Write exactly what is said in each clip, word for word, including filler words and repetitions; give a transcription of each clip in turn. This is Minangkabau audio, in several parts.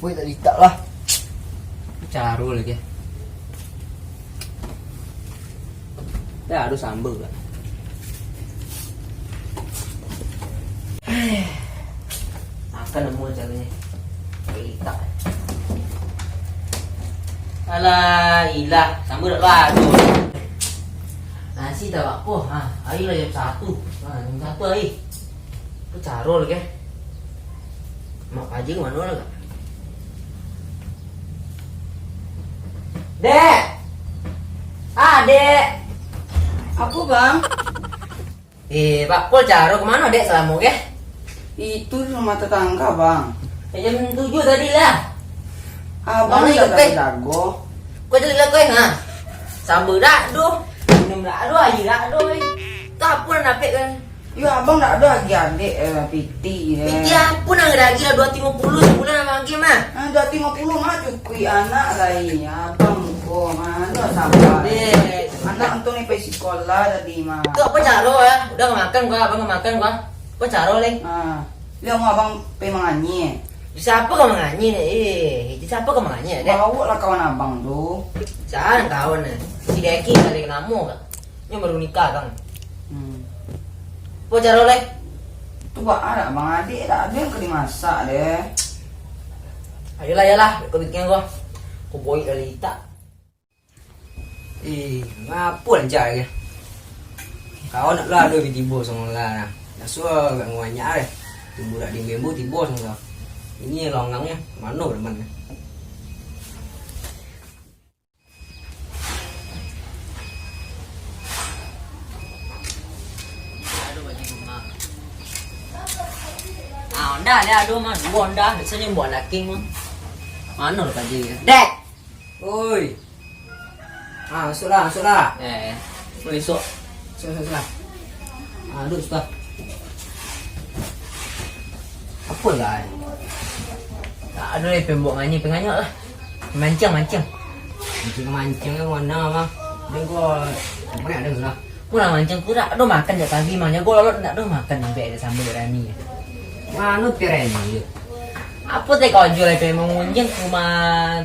Woi, tak litak lah. Caro lagi. Dah, aduh, sambal lah. Makan namo caronyo. Litak. Alah, ilah. Sambal dak lah ado. Nasi tak apo. Ha, air lah jam satu. Ha, jam satu air. Tu caro lagi. Mak Paji mano lah, Kak? Dek! Ah, Dek! Apo, Bang? Eh, Pak Pol caro ka mano, Dek, salamo ko? Itu rumah tetangga, Bang. Eh, jam tujuah tadi lah. Abang Mano dak ikut, Kak? Jago. Kau jadi lah kau, ha? Sambal dak ado, minum dak ado, aia dak ado, eh. Tu apo nan dapek kan? Yo, abang dak ado agiah dek, eh, piti, eh. Piti apo nan ado agiah lah, duo ratuih limo puluah sabulan abang agiah mah. Ah, duo ratuih limo puluah mah cukuik anak lai. Abang ko mano sampai. Dek. Anak untuak ni pai sikolah tadi mah. Tu apo caro, eh? Udah ka makan ko, abang ka makan ko. Apo caro lai? Ah, liau abang pai manganyia. Di siapo ka manganyia, eh? Di siapo ka manganyia, Dek? Bawa lah kawan abang tu. Sia nan kawan, eh? Si Deki, dak ado namo, Kak. Nyo baru nikah, Kang. Hmm. Apo caro lai? Tu baa dak, Bang? Adiak dak ado nan ka dimasak, deh. Ayolah, ayolah, ko bikin ko. Ko boik dari itak. Eh, ngapo lancar ke? Kawan nak lah ado tibo samo lah. Dah suah agak banyak deh. Tibo dak di membu tibo samo lah. Ini longangnyo, mano teman? Ah, Honda lah ado mah, duo Honda, biasonyo buek laki mah. Mano lah tadi? Dek! Oi. Ah, masuklah, masuklah. Eh, masuk. Masuk, masuk, masuk. Ah, duduk situ lah. Apo lah? Tak ado lai pembuat nganyia, penganyok lah. Mancing, mancing. Mancing, mancing lah, mana, Bang? Dia gua, apa ni ada lah. Pulang mancing tu dak ado makan jak pagi, Mang. Jago lolot dak ado makan sampai ado sambal rani. Mano pi rani tu? Apo teh kau jual, pai mangunjung ka rumah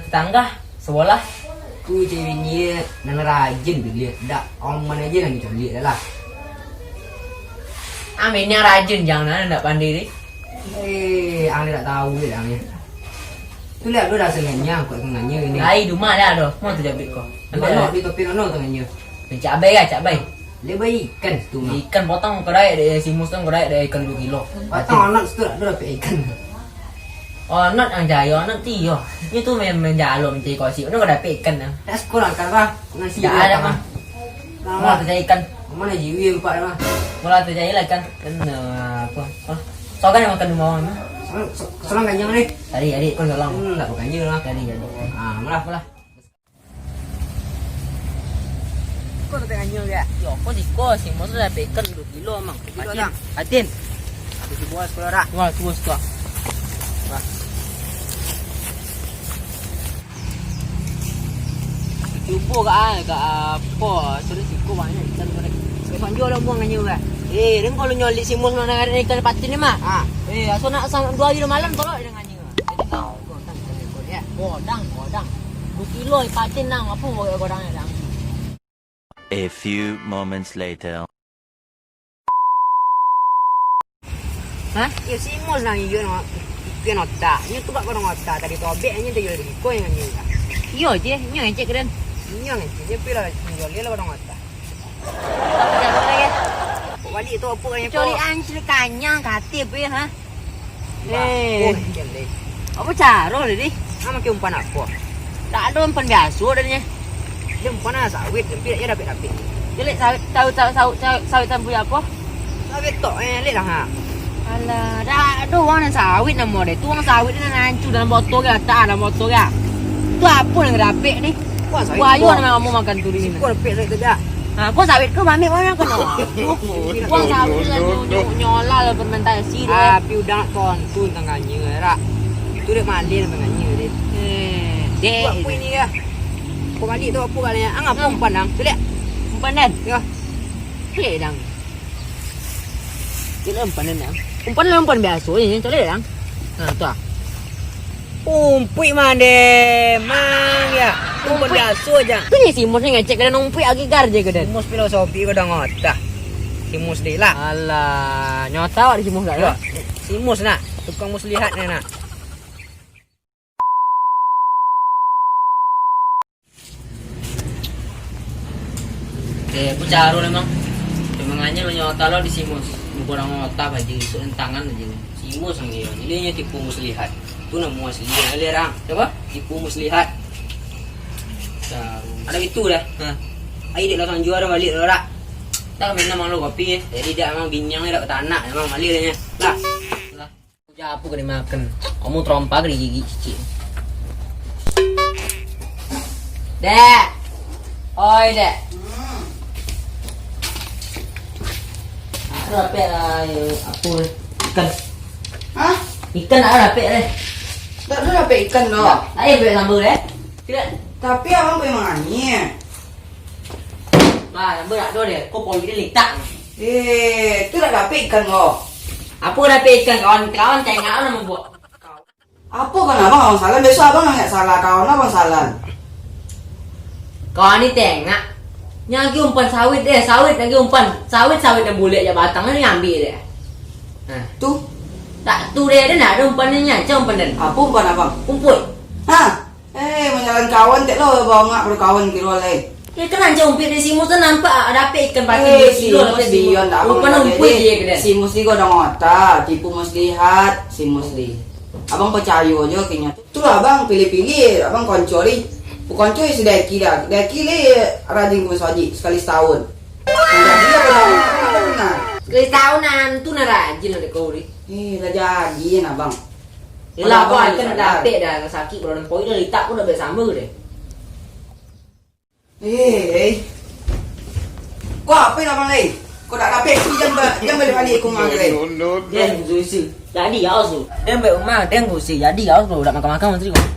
tetangga sabolah? Tu cewek ni nan rajin tu dia. Dak, aman aja nan diculik dah lah. Amin yang rajin, jangan dak pandai deh. Eh, ang dak tahu deh, ang ni. Tu lihat tu dah sengaja, angkut sengaja ni. Lai, di rumah dah ado. Mau tu jabik kau. Di mano? Di topi mano tu nganya? Cak Abai lah, Cak Abai. Dia beli ikan situ mah. Ikan potong kau daik dek si Mus tu, kau daik dek ikan dua kilo. Potong anak situ dak ado dapek ikan. Oh, anak yang jayo, anak tu iyo. Nyo tu main, main jalo mancari kosi. Mana kau dapek ikan dah? Dah sekolah kan, Bang? Nasi dah ada, Bang. Mula tu cari ikan. Mana jiwi empat dah, Bang? Mula tu cari lah ikan. Kena apa? Oh. Sokan yang makan rumah orang mah. Solang, so-, solang ganjang ni. Tadi, tadi kau solang. Hmm, tak berganjang lah. Tadi, tadi. Ah, malah, malah. Kau tak tengah nyul ya? Yo, kau siko, si Mus dah dapek ikan dua kilo, Mang. Kilo, Atin. Bang. Atin. Habis dibawa sekolah dah. Wah, terus tu. Wah. Cubo ka, ah, ka apo? Sudah siko banyak ikan goreng. Sekarang jual lah buang aja, Bang. Eh, dan kalau nyolik si Mus mana ada ikan patin ni, Mak? Ah. Eh, asal nak sang-, dua hari dua malam, tolong dengan dia. Jadi tahu. Godang, godang, godang. Godang, godang. Dua kilo ipatin nang, apo godang ni, Dang? A few moments later. Hah? Iyo, si Mus nang iyo nang ikan otak. Nyo tu bak godang otak tadi tobek nyo tu iyo di ko yang nyo. Iyo je, nyo ngecek keren. Nyo ngecek je pila nyo lah godang otak. Tapi jangan lah ya. Kok balik tu apa kan? Cari ancur kanyang katik apa ya, ha? Eh. Apo caro tadi? Ah, makai umpan apo? Tak ado, umpan biaso dah nyo. Dia umpan lah sawit, tapi dia dapik-dapik. Jelek sawit, sawit, sawit, sawit, sawit, sawit sampai apo? Sawit tok, eh, lek lah, ha. Alah, dak ado uang nan sawit namo deh. Tu uang sawit ni nan hancur dalam botol ke, tak dalam botol ke. Tu apo nan dapik ni? Wah, sawit buayo ko. Nan kamu makan tu di sini. Siko dapik sawit tu dah. Ha, kau sawit kau mamik mana kau nak? Buang sawit lah, nyo, nyo, nyolah lah fermentasi dia. Tapi udah nak tontu tangganya, rak. Tu dia malin tangganya dia. Eh, dek. Buat apa ini ya? Kau balik tu apa kali ya? Angah umpan nang. Tu lihat. Umpan dan? Ya. Lihat dang. Kira umpan dan, dang. Umpan lah umpan biasa je, cari dang. Ha, tu ah. Umpuik mande, mang ya. Umpuik biaso aja. Tu ni si Mus ni ngecek ka den umpuik agi gar je ka den. Mus filosofi ko dang otak. Si Mus deh lah. Alah, nyota awak di si Mus lah, yo. Si Mus nak, tukang muslihat ni nak. Eh, aku caro memang. Memang hanya lo nyota lo di si Mus. Kurang otak aja, isuk tangan aja. Si Mus yang dia. Jadi hanya tipu muslihat. Tu namo asli. Ada orang. Siapa? Tipu muslihat. Caro. Ada itu dah. Ha. Ai dek langsung jual balik lo rak. Tak main nama lo kopi ya. Jadi dia emang binyang dak tanak emang balik dia. Lah. Lah. Japu ka dimakan. Kamu terompa ka digigik cicik. Dek. Oi, Dek. Aku dapek lah, yo, apa, ikan. Hah? Ikan aku dapek deh. Tak ada dapek ikan tu. Ayo, buat sambal deh. Tidak. Tapi abang pergi mangani. Bah, sambal tak ada deh. Kau pun gini litak. Eh, tu dak dapek ikan ko. Apo dapek ikan, kawan-kawan tengok lah mambuek. Apo kan abang, abang salah? Besok abang ndak salah, kawan abang salah. Kawan ni tengok. Nya lagi umpan sawit deh, sawit lagi umpan. Sawit, sawit nan bulek je batang ni ambil deh. Nah. Tu? Tak tu deh, dia nak ada umpan ni, nyaca umpan dan. Apo umpan abang? Umpuik. Ha? Eh, manyalan kawan tek lo, bangak pado kawan kiro lai. Ya kan, anjau umpik dari si Mus tu nampak dapek ikan patin di kilo lah tadi. Umpan umpik je kan. Si Mus ni godang otak, tipu muslihat, si Mus ni. Abang percayo je kini. Tu lah abang pilih-pilih, abang konco ni. Konco si Deki dah. Deki ni rajin ke masajik sekali setahun. Jadi abang, nah. Sekali setahun nah, tu nah rajin lah dek kau ni. Eh, dah jadi nah abang. Yelah, abang kan dah dapek dah, sakik baru nampak dah litak pun dah bersama deh. Eh, eh. Kau apa yang abang lain? Kau tak dapek tu, jangan ba-, jangan balik-balik ke rumah aku lain. Den gusi. Jadi ya su. Den balik rumah, den gusi. Jadi ya su, dak makan-makan menteri kau.